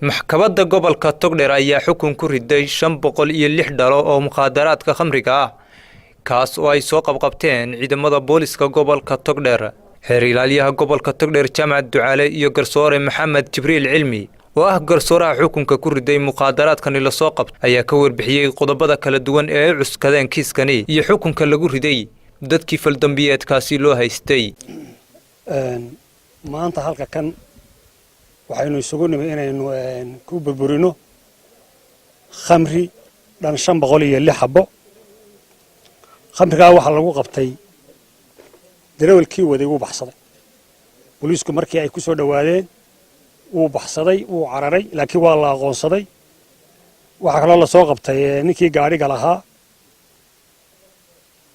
Maxkamadda gobolka Togdheer ayaa xukun ku riday 506 dhalo oo mukhaadaraadka khamriga ah, kaas oo ay soo qabqabteen ciidamada booliska gobolka Togdheer. Xeer ilaaliyaha gobolka Togdheer Jaamac Ducaale iyo garsoore Maxamed Jibriil Cilmi oo ah garsooraha xukunka ku riday mukhaadaraadkani lasoo qabtay ayaa ka warbixiyey qodobada kala duwan ee ay cuskadeen kiiskani iyo xukunka lagu riday dadkii faldambiyeedkaasi loo haystay. Maanta halka kan waxaynu isugu nimi inaynu ku burburino khamri dhan 506 xabo. Khamrigaa waxaa lagu qabtay darawalkii waday, wuu baxsaday. Booliisku markii ay ku soo dhowaadeen wuu baxsaday, wuu cararay, laakiin waa la aqoonsaday. Waxaa kaloo lasoo qabtay ninkii gaadhiga lahaa.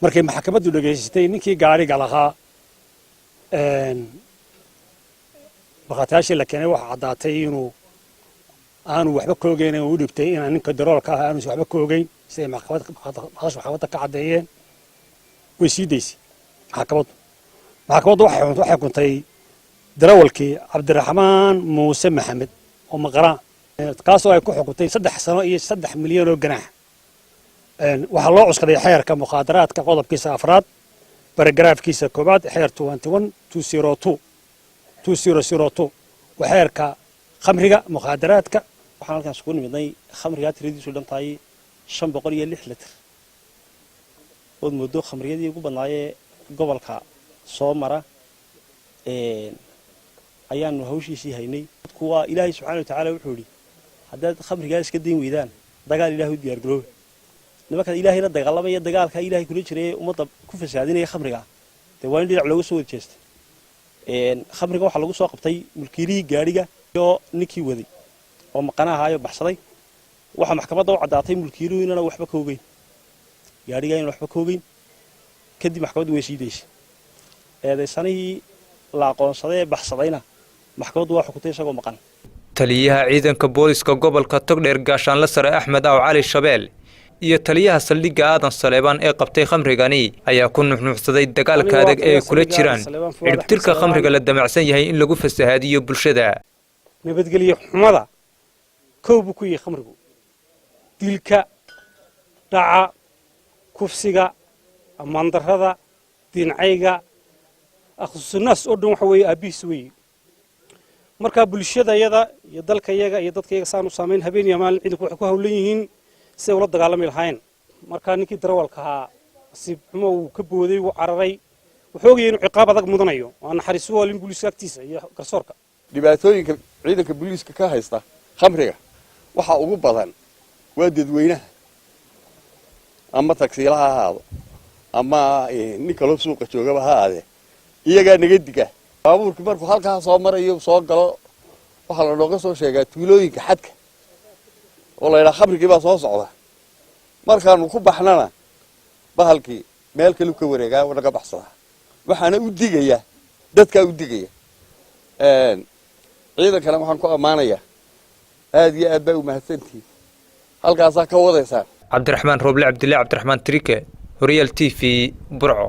Markay maxkamaddu dhegaysatay ninkii gaadhiga lahaa, markhaatiyaashii la keenay, waxaa caddaatay inuu aanu waxba ka ogeyn u dhibtay inaan ninka daroolka ah aanu waxba ka ogeyn, siday maxkamadda ka caddeeyeen. Way sii daysay maxkamaddu. Maxkamaddu waxay xukuntay darawalkii Cabdiraxmaan Muuse Maxamed oo maqaraan, kaasoo ay ku xukuntay 3 sano iyo 3 milyan oo ganaax. Waxaa loo cuskaday xeerka mukhaadaraadka, qodobkiisa afraad, baragaraafkiisa koowaad, xeer 21 202 2002, waa xeerka khamriga mukhaadaraadka. Waxaan halkaan isugu nimidnay khamrigaa tiradiisu dhan tahay 506 litir, ood moodo khamriyadii ugu badnaayee gobolka soo mara ayaanu hawshiisii haynay. Dadku waa Ilaahay subxana watacaala wuxuu yidhi: "Haddaad khamrigaa iska dayn weydaan, dagaal Ilahay u diyaargarooba." Nimankaad Ilaahay la dagaalamaya, dagaalkaa Ilahay kula jiray ummadda ku fasaadinaya khamriga, dee waa in dhinac looga soo wada jeesta. Khamriga waxaa lagu soo qabtay mulkiilihii gaadhiga iyo ninkii waday oo maqana ahaayo baxsaday. Waxaa maxkamadda u caddaatay mulkiiluhu inana waxba ka ogeyn gaadhiga, inaan waxba ka ogeyn. Kadib maxkamaddu way sii daysay. Eedaysanihii la aqoonsaday ee baxsadayna maxkamaddu waa xukuntay isagoo maqan. Taliyaha ciidanka booliska gobolka Togdheer, gaashaanle sare Axmed Aw Cali Shabeel, iyo taliyaha saldhigga Aadan Saleebaan ee qabtay khamrigani ayaa ku nuxnuuxsaday dagaalka adag ee ay kula jiraan ciribtirka khamriga la damacsan yahay in lagu fasahaadiyo bulshada. Nabadgelyo xumada kow buu ku yahay khamrigu: dilka, dhaca, kufsiga, ammaandarrada, diincayga, akhsusunaas oo dhan waxa weeye aabbihiis weeye. Marka bulshadayada iyo dalkayaga iyo dadkayaga saanu saamayn, habeen iyo maalin ciidanku waxay ku hawlan yihiin siday ula dagaalami lahayn. Marka ninkii darawalka ahaa nasiib xumo uu ka booday, wuu cararay. Wuxuu ogayay inuu ciqaab adag mudanayo oo aan naxariisu waalin booliiska agtiisa iyo garsoorka. Dhibaatooyinka ciidanka booliiska ka haysta khamriga waxaa ugu badan waa dadweynaha, ama tagsiila ha ahaado ama nin kaloo suuqa joogaba ha aadee, iyagaa naga diga. Baabuurkii markuu halkaa soo marayo, soo galo, waxaa la nooga soo sheegaa tuulooyinka xadka oo la yidhaha khamrigii baa soo socda. Markaanu ku baxnana bahalkii meel kalu ka wareegaa, naga baxsadaa. Waxaana u digaya dadkaa u digaya. Ciidankana waxaan ku ammaanayaa, aad iyo aad baa umahadsantihiin, halkaasaa ka wadaysaan. Cabdiraxmaan Rooble Cabdille, Cabdiraxmaan Trike, Horyaal TV, Burco.